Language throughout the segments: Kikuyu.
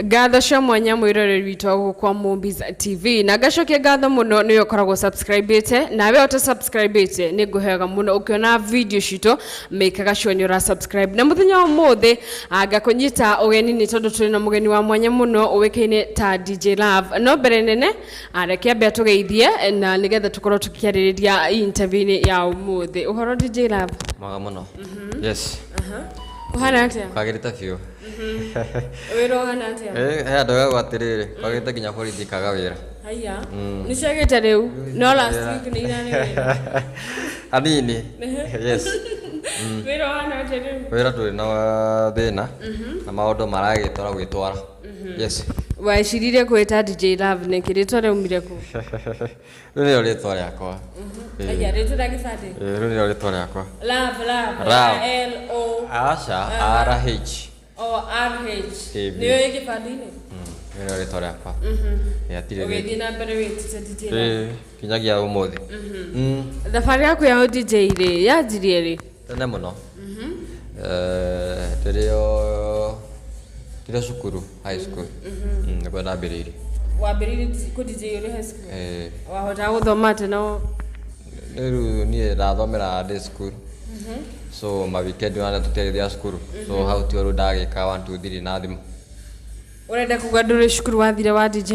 Ngatho cia mwanya mwiroreri witũ wa gũkũ kwa Movies TV, na ngacokia ngatho mũno nĩwe ũkoragwo subscribĩte, nawe ũta subscribĩte nĩ ngũheaga mũno ũkĩona video citũ mĩkaga sure nĩ ũra subscribe. Na mũthenya wa ũmũthĩ ngakũnyita ũgeni nĩ tondũ tũrĩ na mũgeni wa mwanya mũno ũĩkaine ta DJ Love. No mbere nene reke ambe atũgeithie na nĩgetha tũkorwo tũkĩarĩrĩria interview-inĩ ya ũmũthĩ. Ũhoro, DJ Love? Mwega mũno, yes. Ũhana atĩa? Kwagĩrĩte biũ. Wĩra ũhana atĩa? Eh, he andũ gagwo atĩrĩrĩ, kwagĩrĩte nginya borithi kaga wĩra. Haiya, nĩ ciagĩte rĩu, no last week nĩ irarĩ wĩra. Hanini, yes. Wĩra ũhana atĩa rĩu? Wĩra ndũrĩ na thĩna na maũndũ maragĩtwara gwĩtwara, yes. Weciririe kwĩta DJ Love nĩkĩ? Rĩtwa rĩaumire kũ? Rĩu nĩrĩo rĩtwa rĩakwa. Aya, rĩtwa rĩa gĩbandĩ? Ĩĩ, rĩu nĩrĩo rĩtwa rĩakwa. Love, Love? Love. L O? Aca, RH. O R H? A B. Nĩyo ĩ gĩbandĩ-inĩ? Nĩrĩo rĩtwa rĩakwa. Ĩĩ, hatirĩ rĩngĩ. Ũgĩthiĩ na mbere wĩtĩte DJ Love? Ĩĩ, kinyagia ũmũthĩ. Thabarĩ yaku ya DJ rĩ, yanjirie rĩ? Tene mũno. Eh, ndĩrĩ o cukuru, high school. Nĩguo ndambĩrĩirie. Wambĩrĩirie kũ DJ ũrĩ high school? Ĩĩ. Wahotaga gũthoma atĩ no? Rĩu niĩ ndathomera day school. So ma weekend ona tũtiagĩthiaga cukuru. So hau tio rĩu ndagĩka 1 2 3 na thimũ. Ũrenda kuga ndũrĩ cukuru wathire wa DJ?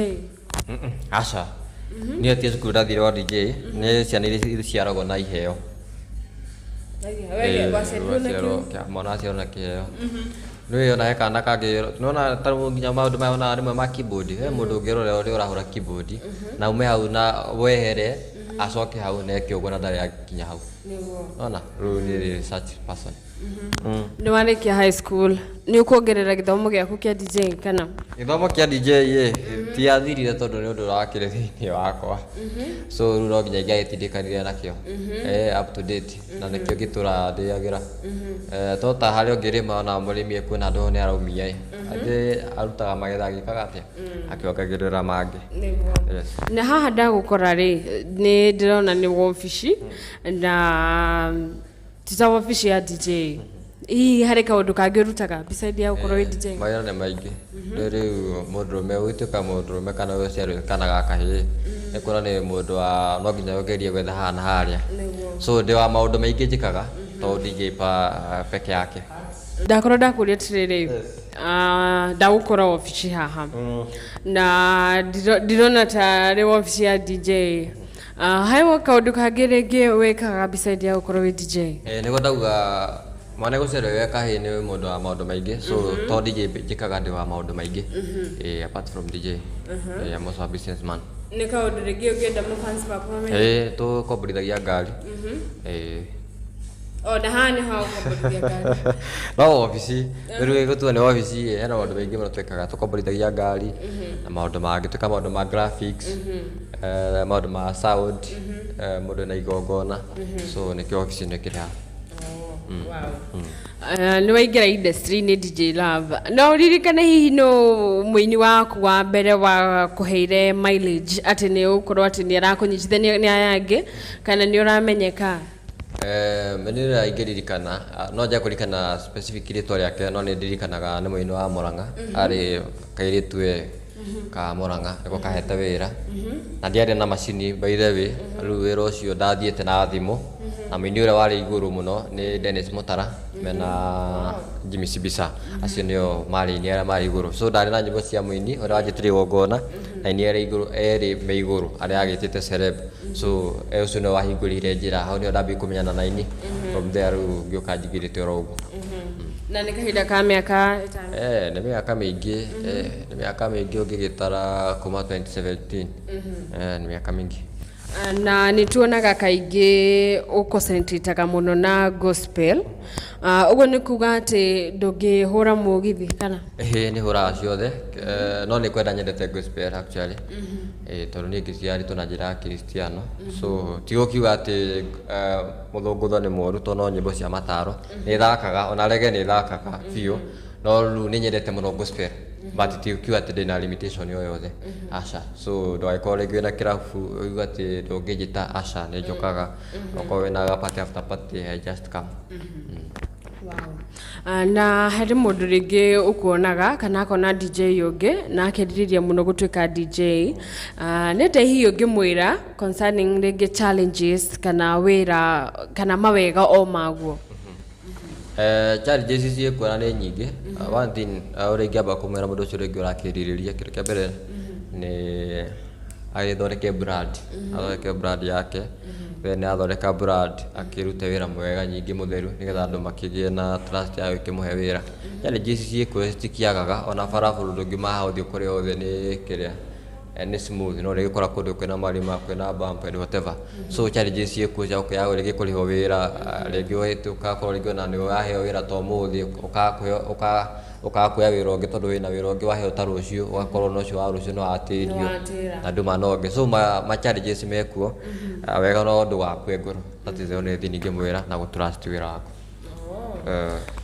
Aca. Niĩ ti cukuru ndathire wa DJ, nĩ ciana iria iciaragwo na iheo. We waciarirwo na kĩu? Mwana aciarwo na kĩheo. Nĩ ona he kana kangĩ nona ta rĩu nginya maũndũ maya onaga rĩmwe ma keyboard, he mũndũ ũngĩrora ũrĩa ũrahũra keyboard na ume hau na wehere acoke hau na eke ũguo na ndarĩ akinya hau. Nona rĩu nĩ such person. Nĩ warĩkia high school, nĩ ũkuongerera gĩthomo gĩaku kĩa DJ kana? Gĩthomo kĩa DJ ĩ tiathirire tondũ nĩ ũndũ ũrakĩrĩ thĩinĩ wakwa, so rĩu no nginya ingĩagĩtindĩkanire nakĩo up to date, na nĩkĩo ngĩtũraga ndĩagĩra. To ta harĩa ũngĩrĩma ona mũrĩmi ekuona handũ nĩ araumia ĩ angĩ arutaga magetha agĩkaga atĩa, akĩongagĩrĩra mangĩ. Yes. Na haha ndagũkora rĩ, nĩ ndĩrona nĩ wobici, na ti ta wobici ya DJ. Hihi harĩ kaũndũ kangĩ ũrutaga beside ya gũkorwo wĩ DJ? Mawĩra nĩ maingĩ. Rĩu mũndũrũme ũgĩtuĩka mũndũrũme kana ũciarwo kana ga kahĩĩ, nĩ kuona nĩ mũndũ wa no nginya ũgerie gwetha haha na harĩa. So ndĩ wa maũndũ maingĩ njĩkaga to DJ pa peke yake. Ndakorwo ndakũria atĩrĩrĩ, ndagũkora wobici haha na ndirona ta rĩ wobici ya DJ. Harĩ kaũndũ kangĩ rĩngĩ wĩkaga beside ya gũkorwo wĩ DJ? Eh, nĩguo ndauga mwana gũciarwo wĩ kahĩĩ nĩ mũndũ wa maũndũ maingĩ, so to DJ njĩkaga, ndĩ wa maũndũ maingĩ. Apart from DJ, I'm also a businessman. Nĩ kaũndũ rĩngĩ ũngĩenda mafans makwa mamenye? Tũkomborithagia ngari. O na haha nĩho ũkomborithia ngari? No wabici rĩu ĩgũtua nĩ wabici ĩ, hena maũndũ maingĩ mũno twĩkaga. Tũkomborithagia ngari na maũndũ mangĩ, twĩkaga maũndũ ma graphics, maũndũ ma sound, mũndũ ena igongona, so nĩkĩo wabici ĩno ĩkĩrĩ haha. Wow. Nĩ waingĩra industry-inĩ, DJ Love, no ũririkane hihi nũ mũini waku wa mbere wa kũheire mileage atĩ nĩ ũgũkorwo atĩ nĩ arakũnyitithania nĩ aya angĩ kana nĩ ũramenyeka? Nĩ ũrĩa ingĩririkana, no njage kũririkana specific rĩtwa rĩake, no nĩ ndirikanaga nĩ mũini wa Murang'a, arĩ kairĩtu we ka Murang'a nĩko kahete wĩra, na ndiarĩ na macini by the way. Rĩu wĩra ũcio ndathiĩte na thimũ, na mũini ũrĩa warĩ igũrũ mũno nĩ Dennis Mutara mena Jimmy Sibisa, acio nĩo marĩ aini arĩa marĩ igũrũ. So ndarĩ na nyĩmbo cia mũini ũrĩa wanjĩtire igongona na aini arĩa igũrũ erĩ me igũrũ arĩa agĩtĩte celeb, so ũcio nĩwe wahingũrĩire njĩra, hau nĩho ndambire kũmenyana na aini. From there rĩu ngĩũka njingĩrĩte oro ũguo. Na nĩ kahinda ka mĩaka 5? Eh, nĩ mĩaka mĩingĩ, nĩ mĩaka mĩingĩ ũngĩgĩtara kuma 2017. Nĩ mĩaka mĩingĩ. Na nĩ tuonaga kaingĩ ũconcentrateaga mũno na gospel. Ũguo nĩ kuga atĩ ndũngĩhũra mũgithi kana? Ĩhĩ, nĩ hũraga ciothe, no nĩ kwenda nyendete gospel actually. Tondũ niĩ ngĩciarĩtwo na njĩra ya Kristiano, so ti gũkiuga atĩ mũthũngũtho nĩ mũru, tondũ no nyĩmbo cia mataro nĩ thakaga, ona reggae nĩ thakaga biũ, no rĩu nĩ nyendete mũno gospel, but ti gũkiuga atĩ ndĩna limitation o yothe, aca. So ndũgagĩkorwo rĩngĩ wĩna kĩrabu ũigue atĩ ndũngĩnjĩta, aca, nĩ njũkaga. Okorwo wĩna ga party, after party, I just come. Wow. Ah, na harĩ mũndũ rĩngĩ ũkuonaga kana akona DJ ũngĩ na akerirĩria mũno gũtuĩka DJ. Ah, nĩ atĩa hihi ũngĩmwĩra concerning rĩngĩ challenges kana wĩra kana mawega o maguo? Challenges ciĩkuo na nĩ nyingĩ. One thing ũrĩa ingĩamba kũmwĩra mũndũ ũcio rĩngĩ ũrakĩrirĩria, kĩndũ kĩa mbere nĩ agĩthondeke brand, athondeke brand yake. Then athondeka brand akĩrute wĩra mwega nyingĩ mũtheru nĩgetha andũ makĩgĩe na trust ya gũkĩmũhe wĩra. Challenges ciĩkuo citikĩagaga, ona barabara ndũngiuma haha ũthiĩ kũrĩa othe nĩ kĩrĩa nĩ smooth, no ũrĩgĩkora kũndũ kwĩna marima, kwĩna bump and whatever. So challenges ciĩkuo cia gũkĩaga rĩngĩ kũrĩhwo wĩra, rĩngĩ ũgakorwo rĩngĩ ona nĩ ũraheo wĩra ta ũmũthĩ, ũkaga kuoya wĩra ũngĩ tondũ wĩna wĩra ũngĩ waheo ta rũciũ, ũgakorwo na ũcio wa rũciũ nĩ watĩrio Nĩwatĩra. Na nduma na ũngĩ. So ma challenges mekuo, wega no ndũgakue ngoro. That is the only thing ingĩmwĩra na gũ trust wĩra waku.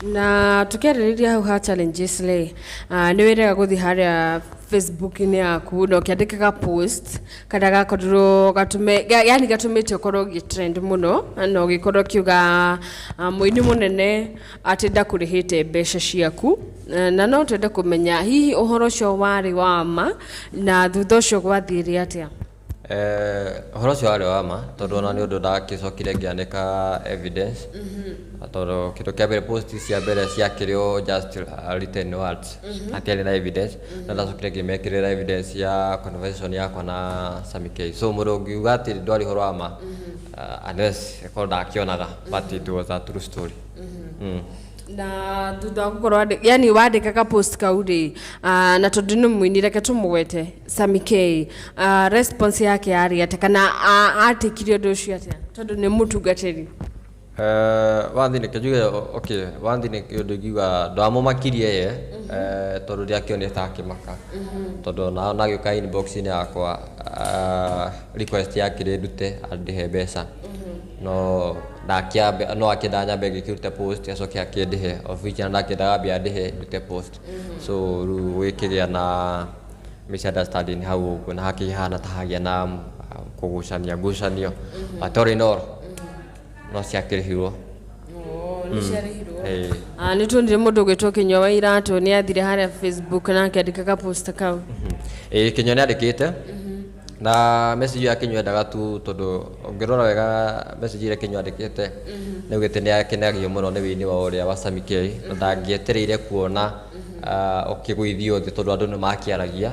Na tukiarĩrĩria hau ha challenges rĩ, nĩ wĩrega gũthiĩ harĩa Facebook-inĩ yaku na ũkĩandĩkaga post kana gakorirwo gatũme yani gatũmĩte ũkorwo ũgĩ trend mũno na ũgĩkorwo ũkiuga mũini mũnene atĩ ndakũrĩhĩte mbeca ciaku. Na no twende kũmenya hihi ũhoro ũcio warĩ wa ma na thutha ũcio gwathire atĩa? Ũhoro ũcio warĩ wa ma tondũ ona nĩ ũndũ ndagĩcokire ngĩanĩka evidence, tondũ kĩndũ kĩa mbere, post cia mbere ciakĩrĩ o just written words, hatiarĩ na evidence, no ndacokire ngĩmekĩrĩra evidence ya conversation yakwa na Sammy K. So mũndũ ũngiuga atĩ ndwarĩ ũhoro wa ma, unless ĩkorwo ndakĩonaga, but it was a true story. Na thutha wa gũkorwo yani wandĩkaga post kau rĩ, na tondũ nĩ mũini, reke tũmũgwete Sammy K, response yake yarĩ atĩa kana atĩkire ũndũ ũcio atĩa tondũ nĩ mũtungatĩri? One thing njuge, okay, one thing ũndũ ingiuga ndwamũmakirie ye, tondũ ndiakĩonire ta akĩmaka, tondũ ona agĩũka inbox-inĩ yakwa, request yakĩrĩ ndute andĩhe mbeca, no ndakĩambe no akĩendaga nyambe ngĩkĩrute post acoke akĩndĩhe, of which ona ndakĩendaga ambe andĩhe ndute post. So rĩu gũgĩkĩgĩa na misunderstanding hau ũguo na hakĩhana ta hagĩa na kũgucania ngucanio, but all in all no ciakĩrĩhirwo. Nĩ ciarĩhirwo. Ĩĩ. Ah, nĩ tuonire mũndũ ũgwĩtwo Kĩnyua wa Iratũ nĩ athire harĩa Facebook na akĩandĩka ka post kau. Ĩĩ, Kĩnyua nĩ andĩkĩte na message ya Kĩnyua endaga tu, tondũ ũngĩrora wega message ĩrĩa Kĩnyua andĩkĩte nĩ augĩte nĩ akenagio mũno nĩ wĩini wa ũrĩa wa Sammy K na ndangĩetereire kuona ũkĩgũithio thĩ, tondũ andũ nĩ makĩaragia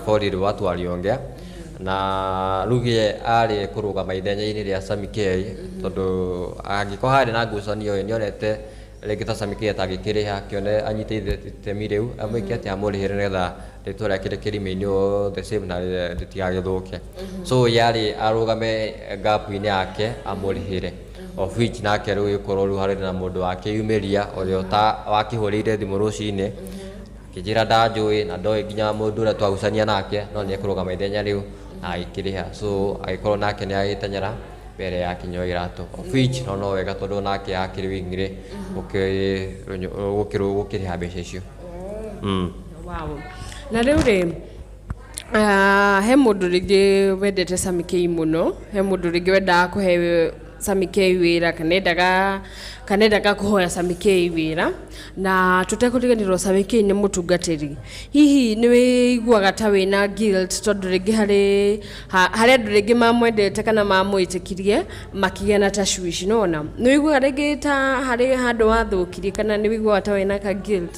for real, watu waliongea, na rĩu ye arĩ kũrũgama ithenya-inĩ rĩa Sammy K, tondũ angĩkorwo harĩ na ngucanio ĩ nĩonete rĩngĩ ta Sammy K atangĩkĩrĩha, akĩone anyite itemi rĩu amwĩke atĩ amũrĩhĩre nĩgetha rĩtwa rĩake rĩkĩremain the same na rĩtigagĩthũke. So yarĩ arũgame gap-inĩ yake amũrĩhĩre, of which nake rĩu ĩkorwo rĩu harĩ na mũndũ wakĩyumĩria ũrĩa ũta wakĩhũrĩire thimũ rũcinĩ akĩnjĩra ndanjũĩ na ndoĩ nginya mũndũ ũrĩa twagucania nake, no nĩ ekũrũgama ithenya rĩu na agĩkĩrĩha. So agĩkorwo nake nĩ agĩteng'era mbere ya Kĩnyua Iratũ, of which no wega tondũ nake akĩrĩ wingire gũkĩrĩha mbeca icio. Wow. Na rĩu rĩ, he mũndũ rĩngĩ wendete Sammy K mũno, he mũndũ rĩngĩ wendaga kũhe Sammy K wĩra kana endaga kũhoya Sammy K wĩra, na tũtekũriganĩrwo Sammy K nĩ mũtungatĩri. Hihi nĩ wĩiguaga ta wĩna guilt tondũ rĩngĩ harĩ andũ rĩngĩ mamwendete kana mamwĩtĩkirie makĩgĩa na tashwishi, nĩwona nĩ wĩiguaga rĩngĩ ta harĩ handũ wathũkirie kana nĩ wĩiguaga ta wĩna ka guilt?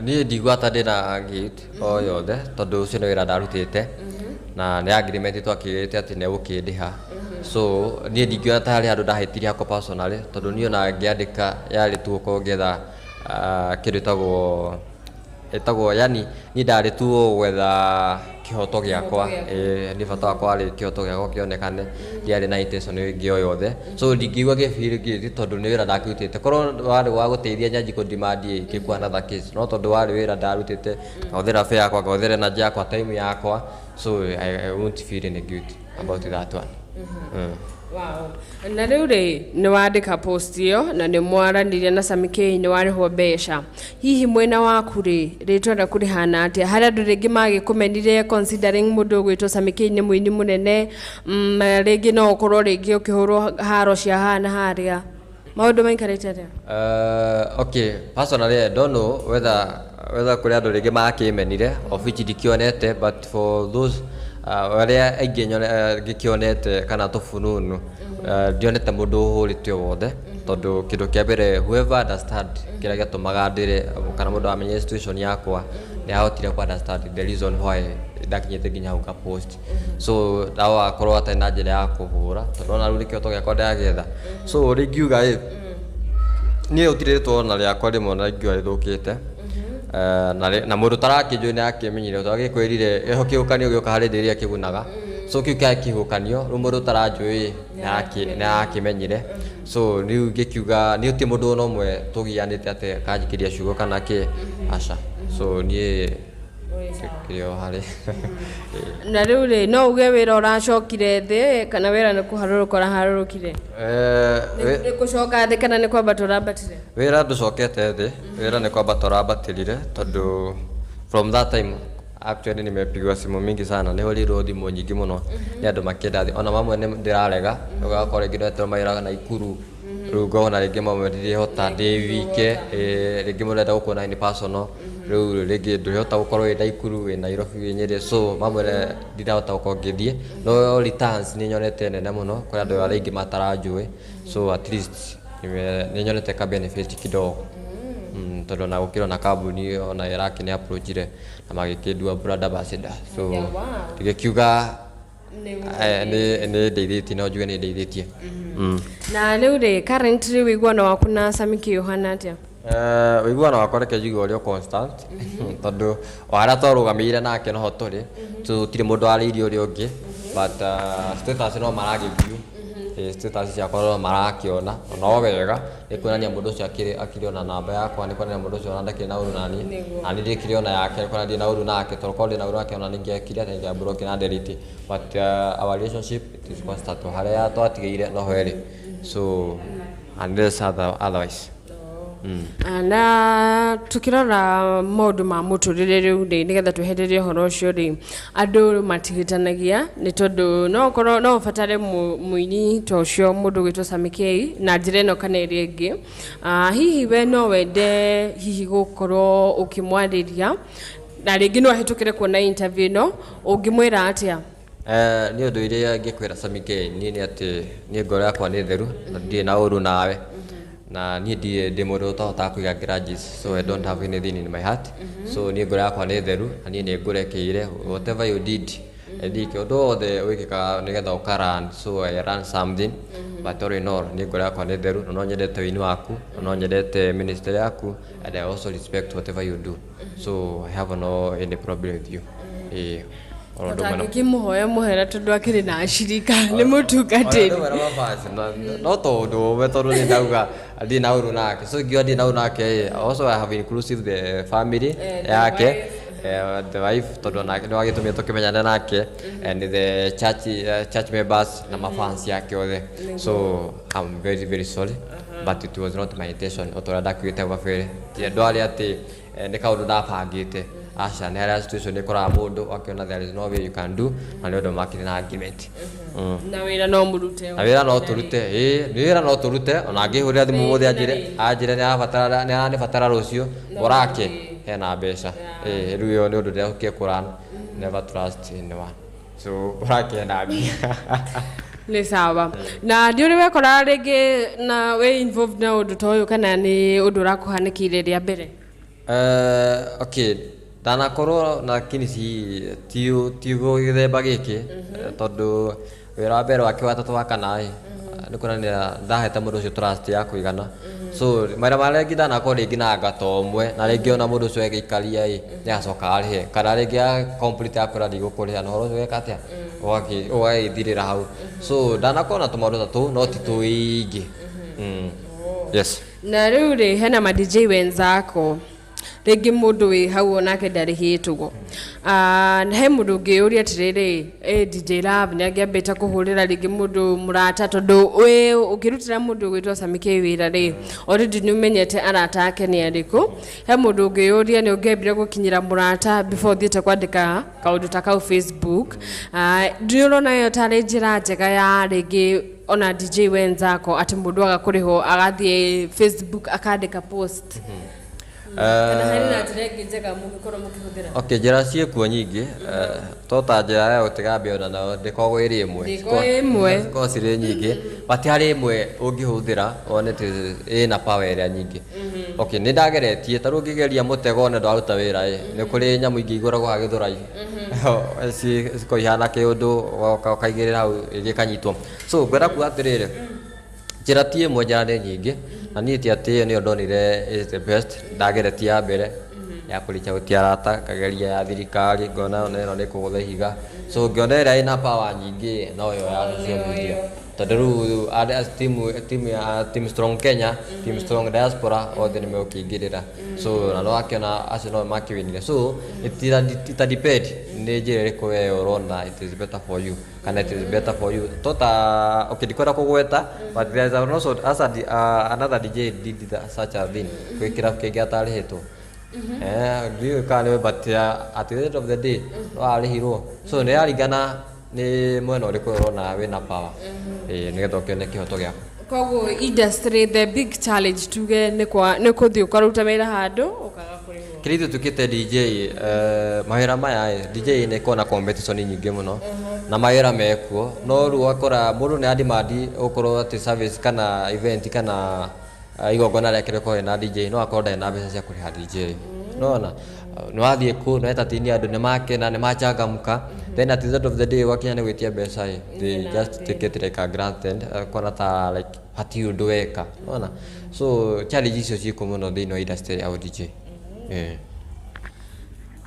Niĩ ndiguaga ta ndĩna guilt o yothe, tondũ ũcio nĩ wĩra ndarutĩte na nĩ agreement twakĩgĩte atĩ nĩ egũkĩndĩha. So niĩ ndingĩona ta harĩ handũ ndahĩtirie hakwa personally, tondũ niĩ ona ngĩandĩka yarĩ tu gũkorwo ngĩetha kĩndũ ĩtagwo yani niĩ ndarĩ tu gwetha kĩhoto gĩakwa. Ĩĩ, niĩ bata wakwa warĩ kĩhoto gĩakwa kĩonekane, ndiarĩ na intention ĩngĩ o yothe. So ndingĩigua ngĩ feel guilty tondũ nĩ wĩra ndakĩrutĩte. Korwo warĩ wa gũteithia njanji kũ demand ĩ ingĩkuwa another case, no tondũ warĩ wĩra ndarutĩte, ngahũthĩra fare yakwa, ngahũthĩra energy yakwa, time yakwa, so I won't feel any guilt about that one. Wow. Na rĩu rĩ, nĩ wandĩka post ĩyo na nĩ mwaranirie na Sammy K, nĩ warĩhwo mbeca. Hihi mwena waku rĩ, rĩtwa rĩaku rĩhana atĩa harĩ andũ rĩngĩ magĩkũmenire, considering mũndũ ũgwĩtwo Sammy K nĩ mũini mũnene, rĩngĩ no ũkorwo rĩngĩ ũkĩhũrwo haro cia haha na harĩa? Maũndũ maikarĩte atĩa? Okay, personally I don't know whether kũrĩ andũ rĩngĩ makĩmenire, of which ndikĩonete, but for those arĩa aingĩ ngĩkĩonete kana tũbununu, ndionete mũndũ ũhũrĩte o wothe, tondũ kĩndũ kĩa mbere, whoever understand kĩrĩa gĩatũmaga ndĩre kana mũndũ amenye situation yakwa nĩ ahotire ku understand the reason why ndakinyĩte nginya hau nga post. So nao akorwo atarĩ na njĩra ya kũhũra, tondũ ona rĩu nĩkĩo gĩakwa ndĩragĩetha. So ũrĩa ingiuga ĩ, niĩ gũtirĩ rĩtwa ona rĩakwa rĩmwe ona ingiuga rĩthũkĩte. Na mũndũ ũtarakĩnjũĩ nĩ akĩmenyire, tondũ agĩkwĩrire ĩho kĩhuhũkanio gĩũka harĩ thĩ ĩrĩa kĩgunaga. So kĩu kĩarĩ kĩhuhũkanio, rĩu mũndũ ũtaranjũĩ nĩ arakĩmenyire. So rĩu ngĩkiuga niĩ gũtirĩ mũndũ ona ũmwe tũgianĩte atĩ akanjikĩria ciugo kana kĩ, aca. So niĩ kĩrĩ o harĩ. Na rĩu rĩ, no uge wĩra ũracokire thĩ kana wĩra nĩ kũharũrũka ũraharũrũkire? Nĩ gũcoka thĩ kana nĩ kwambata ũrambatire? Wĩra ndũcokete thĩ, wĩra nĩ kwambata ũrambatĩrire, tondũ from that time actually nimepigiwa simu mingi sana, nĩ hũrĩirwo thimũ nyingĩ mũno nĩ andũ makĩenda thiĩ, ona mamwe nĩ ndĩrarega, ũgakora rĩngĩ ndetwo mawĩra Naikuru, rĩu ngona rĩngĩ mamwe ndirĩhota ndĩ wike, rĩngĩ mũndũ arenda gũkuona in personal, rĩu rĩngĩ ndũrĩhota gũkorwo wĩ Naikuru, wĩ Nairobi, wĩ Nyĩrĩ, so mamwe ndirahota gũkorwo ngĩthiĩ, no returns nĩ nyonete nene mũno, kũrĩ andũ arĩa aingĩ mataranjũĩ, so at least nĩ nyonete ka benefit kidogo. Tondũ ona gũkĩrĩ ona kambuni ona ĩrakĩ approachire na magĩkĩndua brand ambassador, so ngĩkiuga nĩ ndeithĩtie, no njuge nĩ ndeithĩtie. Na rĩu rĩ, currently ũiguano waku na Sammy K ũhana atĩa? Ũiguano wakwa reke njuge ũrĩ o constant, tondũ o harĩa twarũgamĩire nake noho tũrĩ, so gũtirĩ mũndũ warĩirie ũrĩa ũngĩ, but status no maragĩ view, status ciakwa no marakĩona, na no wega, nĩ kuonania mũndũ ũcio akĩrĩ ona namba yakwa, nĩ kuonania mũndũ ũcio ona ndakĩrĩ na ũru naniĩ, na niĩ ndikĩrĩ ona yake, nĩ kuonania ndirĩ na ũru nake, tondũ korwo ndĩ na ũru nake ona nĩ ingĩekire atĩ ingĩa block na delete, but our relationship, it is constant, o harĩa twatigĩire noho ĩrĩ, so unless otherwise. Na tukirora maũndũ ma mũtũrĩre rĩu rĩ, nĩgetha twehererie ũhoro ũcio rĩ, andũ matigĩtanagia nĩ tondũ no ũkorwo no ũbatare mũini ta ũcio, mũndũ ũgwĩtwo Sammy K, na njĩra ĩno kana ĩrĩa ĩngĩ. Hihi we no wende hihi gũkorwo ũkĩmwarĩria, na rĩngĩ no ahĩtũkĩre kuona interview ĩno, ũngĩmwĩra atĩa? Nĩ ũndũ iria ingĩkwĩra Sammy K niĩ nĩ atĩ niĩ ngoro yakwa nĩ theru na ndirĩ na ũru nawe, na niĩ ndirĩ ndĩ mũndũ ũtahotaga kũiga grudges, so I don't have anything in my heart. So niĩ ngoro yakwa nĩ theru na niĩ nĩ ngũrekeire whatever you did. Ndike ũndũ wothe wĩkĩkaga nĩgetha ũka learn, so I learn something, but all in all niĩ ngoro yakwa nĩ theru na no nyendete ũini waku na no nyendete ministry yaku, and I also respect whatever you do, so I have no any problem with you. Ĩĩ, oro ũndũ ũmwe. Ũtangĩkĩmũhoya mũhera tondũ akĩrĩ na acirika nĩ mũtungatĩri? Ona rĩmwe na mabasi, no tondũ ũmwe, tondũ nĩ ndauga ndirĩ na ũru nake, so ingiuga ndirĩ na ũru nake ĩ, also I have inclusive the family the yake, wife. The wife, tondũ onake nĩ wagĩtũmire tũkĩmenyane nake, and the church members na mafans yake othe. So I'm very very sorry, but it was not my intention, o ta ũrĩa ndakiugĩte hau kabere, ti ndwarĩ atĩ nĩ kaũndũ ndabangĩte, aca. Nĩ harĩa situation ĩkoraga mũndũ akĩona there is no way you can do, na nĩ ũndũ makĩrĩ na argument. Na wĩra no mũrute? Na wĩra no tũrute, ĩĩ, nĩ wĩra no tũrute. Ona angĩhũrĩra thimũ mũthĩ anjĩre nĩ arabatara, nĩ aranibatara rũciũ, borake hena mbeca. Ĩĩ, rĩu ĩyo nĩ ũndũ ndĩrahũkia kũran never trust anyone, so borake hena mbia. Nĩ sawa. Na nĩ ũrĩ wekora rĩngĩ na wĩ involved na ũndũ ta ũyũ, kana nĩ ũndũ ũrakũhanĩkĩire rĩa mbere? Okay, ndanakorwo, lakini si ti ti gĩthemba gĩkĩ, tondũ wĩra wa mbere wake wa gatatũ wa kana ĩ, nĩ kuonania ndahete mũndũ ũcio trust ya kũigana. So mawĩra marĩa rĩngĩ ndanakorwo rĩngĩ na ngata ũmwe, na rĩngĩ ona mũndũ ũcio agĩikaria ĩ, nĩ acoka arĩhe, kana rĩngĩ a complete akwĩra ndigũkũrĩha, na ũhoro ũcio ũgeka atĩa, ũgagĩthirĩra hau. So ndanakorwo na tũmaũndũ ta tũu, no ti tũingĩ. Yes. Na rĩu rĩ, hena ma DJ wenzako, rĩngĩ mũndũ wĩ hau onake ndarĩhĩtwo. Ah, na he mũndũ ũngĩyũria atĩrĩrĩ, DJ Love nĩ angĩambĩte kũhũrĩra rĩngĩ mũndũ mũrata, tondũ wĩ ũkĩrutĩra mũndũ ũgwĩtwo Sammy K wĩra rĩ, already nĩ ũmenyete arata ake nĩ arĩkũ. He mũndũ ũngĩyũria nĩ ũngĩambire gũkinyĩra mũrata before ũthiĩte kwandĩka kaũndũ ta kau Facebook. Ah, ndĩ ũrona ĩyo tarĩ njĩra njega ya rĩngĩ? Ona DJ wenzako atĩ mũndũ aga kũrĩhwo agathiĩ Facebook akandĩka post, kana harĩ na njĩra ĩngĩ njega mũngĩkorwo mũkĩhũthĩra? Okay, njĩra ciĩkuo nyingĩ, to ta njĩra ya gũtiga mbia ona nayo ndĩkoragwo ĩrĩ ĩmwe. Ndĩkoragwo ĩ ĩmwe. Cikoragwo cirĩ nyingĩ, but harĩ ĩmwe ũngĩhũthĩra wone atĩ ĩna power ĩrĩa nyingĩ. Okay, nĩ ndageretie, ta rĩu ũngĩgeria mũtego wone ndwaruta wĩra ĩ, nĩ kũrĩ nyamũ ingĩ igũragwo haha Gĩthũrai, cikoragwo ihana kĩũndũ, ũgoka ũkaigĩrĩra hau gĩkanyitwo. So ngwenda kuga atĩrĩrĩ, njĩra ti ĩmwe, njĩra nĩ nyingĩ, na niĩ ti atĩ ĩyo nĩyo ndonire is the best. Ndageretie ya mbere ya kũ reach out arata, ngageria ya thirikari, ngona ona ĩno nĩ kũgũtha ihiga. So ngĩona ĩrĩa ĩna power nyingĩ no ĩyo ya social media, tondũ rĩu team ya Team Strong Kenya, Team Strong Diaspora, othe nĩ megũkĩingĩrĩra. So na no wakĩona acio no makĩwinire. So it depend nĩ njĩra ĩrĩkũ we ũrona it is better for you, kana it is better for you tota. Okay, ndikwenda kũgweta, but there is also as a, another DJ did that, such a thing gwĩ kĩrabu kĩngĩ atarĩhĩtwo. Ndiũĩ kana nĩ, but at the end of the day no arĩhirwo. So nĩ yaringana nĩ mwena ũrĩkũ ũrona wĩna power, nĩgetha ũkĩone kĩhoto gĩaku. Koguo industry, the big challenge tuge nĩ kwa nĩ kũthiĩ ũkaruta wĩra handũ ũkaga kũrĩhwo. Kĩrĩa ithuĩ tukĩte DJ, mawĩra maya ĩ, DJ nĩ ĩkoragwo na competition nyingĩ mũno na mawĩra mekuo, no rĩu ũgakora mũndũ nĩ ademand ũkorwo atĩ service kana event kana igongona rĩake rĩkorwo rĩna DJ, no akorwo ndarĩ na mbeca cia kũrĩha DJ. Nona nĩ wathiĩ kũu nĩ entertain andũ, nĩ makena, nĩ machangamka, then at the end of the day gwakinya nĩ gwĩtia mbeca ĩ, they just take it like a granted, kuona ta like hatirĩ ũndũ weka. Nona so challenge icio ciĩkuo mũno thĩinĩ wa industry ya DJ.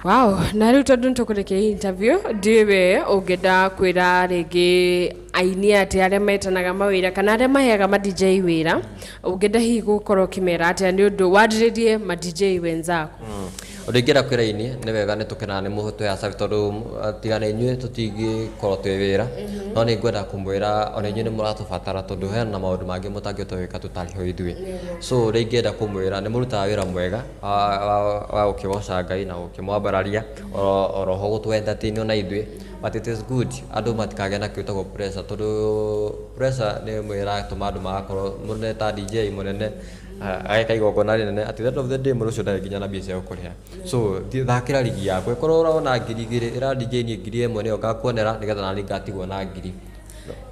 Wow, na rĩu tondũ nĩtũkũrĩkia interview, ndiũĩ we ũngĩenda kwĩra rĩngĩ aini atĩ arĩa metanaga mawĩra kana arĩa maheaga ma DJ wĩra, ũngĩenda hihi gũkorwo ũkĩmera atĩa nĩ ũndũ wanjĩrĩrie ma DJ wenzako? Ũndũ ingĩenda kwĩra aini, nĩ wega nĩ tũkenaga nĩ mũtũheaga service, tondũ tiga nĩ inyuĩ tũtingĩkorwo twĩ wĩra. No nĩ ngwenda kũmwĩra ona inyuĩ nĩ mũratũbatara, tondũ hena maũndũ mangĩ mũtangĩhota gwĩka tũtarĩ ho ithuĩ. So ũrĩa ingĩenda kũmwĩra, nĩ mũrutaga wĩra mwega wa gũkĩgoca Ngai na gũkĩmwambararia, oro ho gũtũ entertain ona ithuĩ, but it is good andũ matikagĩe na kĩndũ gĩtagwo pressure, tondũ pressure nĩ ĩmwe ĩratũma andũ magakorwo mũndũ nĩ ta DJ mũnene ageka igongona rĩnene, at the end of the day mũndũ ũcio ndarĩ nginya na mbia cia gũkũrĩha. So thakĩra rigi yaku. Ĩkorwo ũrona 2000, ĩra DJ niĩ 1000 nĩyo ngakuonera, nĩgetha nani ngatigwo na 1000.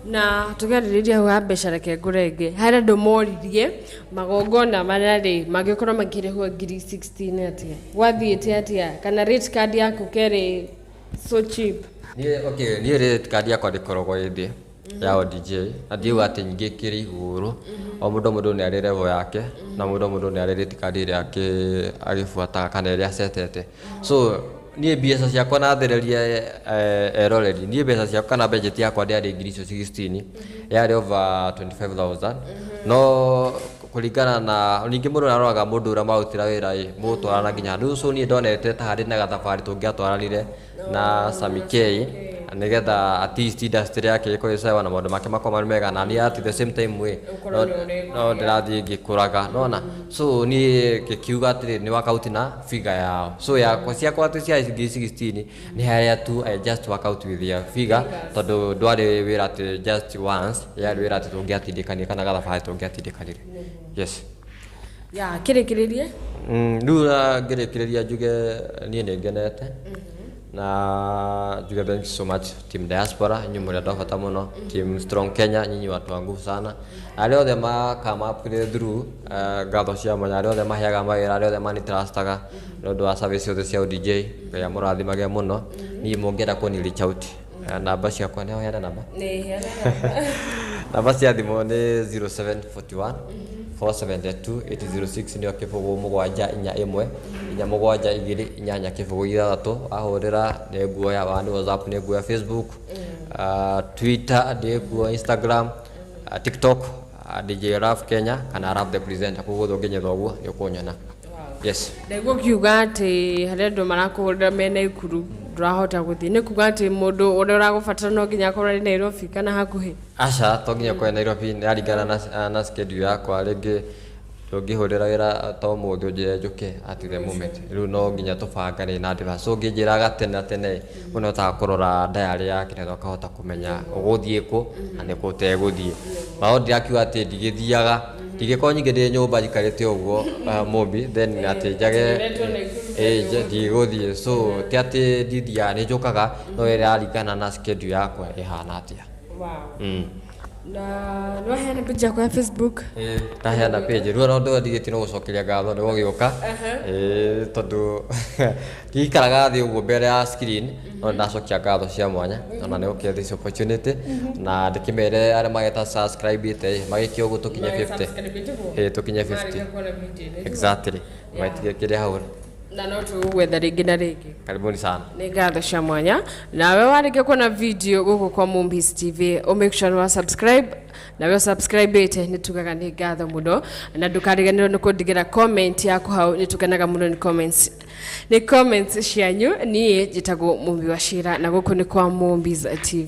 Na tũkĩarĩrĩria hau ha mbeca, reke ngũre ĩngĩ. Harĩ andũ moririe magongona marĩa rĩ mangĩkorwo makĩrĩhwo 16,000 atĩa, gwathiĩte atĩa, kana rate card yaku kerĩ so cheap? Niĩ, okay, niĩ rate card yakwa ndĩkoragwo ĩ thĩ ya o DJ, na ndiuga atĩ nyingĩ ĩkĩrĩ igũrũ. O mũndũ nĩ arĩ level yake, na mũndũ nĩ arĩ rate card ĩrĩa agĩbuataga kana ĩrĩa acetete. So niĩ mbeca ciakwa, na thereria eroreri, niĩ mbeca ciakwa kana budget yakwa ndĩarĩ ngiri icio 16, yarĩ over 25,000, no kũringana na ningĩ mũndũ nĩaroraga mũndũ ũrĩa marutĩra wĩra ĩ mũgũtwarana nginya rĩu. So niĩ ndonete ta harĩ na gathabarĩ tũngĩatwaranire na Sami K, nĩgetha at least industry yake ĩkorwo ĩ sawa na maũndũ make makorwo marĩ mega, na niĩ at the same time ĩ no ndĩrathiĩ ngĩkũraga nona. So niĩ ngĩkiuga atĩrĩ, nĩ work out na figure yao. So yakwa ciakwa atĩ cia 16,000 nĩ harĩa tu I just work out with their figure, tondũ ndwarĩ wĩra atĩ just once, yarĩ wĩra atĩ tũngĩatindĩkanire kana gathabarĩ tũngĩatindĩkanire, yes. Ya kĩrĩkĩrĩrie. Rĩu na ngĩrĩkĩrĩria njuge niĩ nĩ ngenete na njuge thank you so much Team Diaspora, inyuĩ mũrĩ andũ a bata mũno. Team Strong Kenya, nyinyi watu wa nguvu sana. Arĩa othe ma come up through, ngatho cia mwanya arĩa othe maheaga mawĩra, arĩa othe manitrustaga nĩ ũndũ wa service ciothe cia DJ. Ngai amũrathimage mũno. Niĩ mũngĩenda kũni reach out, namba ciakwa nĩ heana namba. Nĩ heana. Namba cia thimũ nĩ 0741 472 806, nĩyo 0 7 4 1 4 7 2 8 0 6. Wahũrĩra nĩ nguoya, wa nĩ WhatsApp nĩ nguoya, Facebook, Twitter ndĩkuo, Instagram, TikTok, DJ Raf Kenya kana Raf the Presenter, koguo ũngĩnyetha ũguo nĩ ũkũnyona, yes. Ndaigua ũkiuga atĩ harĩ andũ marakũhũrĩra mena Ikuru, ndũrahota gũthiĩ. Nĩ kuga atĩ mũndũ ũrĩa ũragũbatara no nginya akorwo arĩ Nairobi kana hakuhĩ? Aca, to nginya ũkorwo Nairobi, nĩ yaringana na schedule yakwa. Rĩngĩ Ndũngĩhũrĩra wĩra ta ũmũthĩ ũnjĩre njũke at the moment. Rĩu no nginya tũbangane in advance. So ũngĩnjĩraga tene tene, mũndũ nĩahotaga kũrora diary yake nĩgetha ũkahota kũmenya ũgũthiĩ kũ na nĩkũ ũtegũthiĩ. No ndirakiuga atĩ ndigĩthiaga, ndingĩkorwo ningĩ ndĩ nyũmba njikarĩte ũguo Mũmbi, then atĩ njage ndigũthiĩ. So ti atĩ ndithiaga, nĩ njũkaga, no ĩraringana na schedule yakwa ĩhana atĩa. Na nĩ waheana page yakwa ya Facebook? Ĩĩ, ndaheana page. Rĩu ona ũndũ ũrĩa ndigĩtie no gũcokeria ngatho nĩ gũgĩũka. Ĩĩ, tondũ ndiikaraga thĩ ũguo mbere ya screen, no nĩndacokia ngatho cia mwanya ona nĩ gũkĩhe this opportunity, na ndĩkĩmere arĩa mageta subscribe ĩte magĩke ũguo tũkinye 50. Ĩĩ, tũkinye 50. Exactly. Maitigekĩre hau. Na no tũgũgwetha rĩngĩ na rĩngĩ. Karibuni sana. Nĩ ngatho cia mwanya. Nawe warĩkia kuona video gũkũ kwa Mumbis TV, ũ make sure nĩ wa subscribe, nawe subscribe ĩte nĩ tugaga nĩ ngatho mũno, na ndũkariganĩrwo nĩ kũndigĩra comment yaku hau. Nĩ tũkenaga mũno nĩ comments cianyu. Niĩ njĩtagwo Mumbi wa Cira na gũkũ nĩ kwa Mumbis TV.